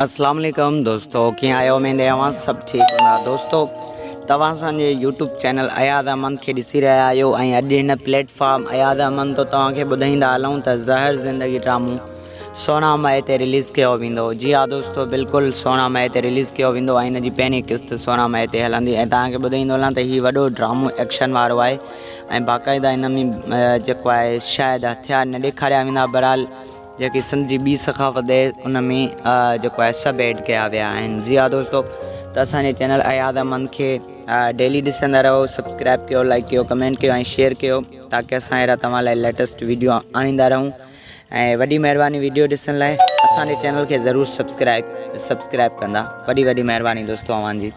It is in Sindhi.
اسلام عليڪم دوستو ڪيئن آهيو اميد اوهان سڀ ٺيڪ هوندا دوستو توهان اسان جي يوٽيوب چينل اياز احمد کي ڏسي رهيا آهيو ۽ اڄ هن پليٽ فارم اياز احمد تو توهان کي ٻڌائيندا هلون ته زهر زندگي ڊرامو سونا مئي تي رليز ڪيو ويندو جي ها دوستو بلڪل سونا مئي تي رليز ڪيو ويندو ۽ هن جي پهرين قسط سونا مئي تي هلندي ۽ توهان کي ٻڌائيندو هلان ته هي وڏو ڊرامو ايڪشن وارو آهي ۽ باقاعده هن ۾ جيڪو آهي شايد هٿيار نه ڏيکاريا ويندا بهرحال جيڪي سنڌ جي ٻي ثقافت آهي ان ۾ جيڪو آهي سڀ ايڊ ڪيا ويا آهن جي ها دوستو ته اسان جي چينل اياز احمد کي ڊيلي ڏسندا رهو سبسڪرائب ڪيو لائڪ ڪيو ڪمينٽ ڪيو ۽ شيئر ڪيو تاڪي اسان اهڙا توهان لاء ليٽسٽ ويڊيو آڻيندا رهون ۽ وڏي مهرباني ويڊيو ڏسڻ لاء اسان جي چينل کي ضرور سبسڪرائب سبسڪرائب ڪندا وڏي وڏي مهرباني دوستو اوهان جي.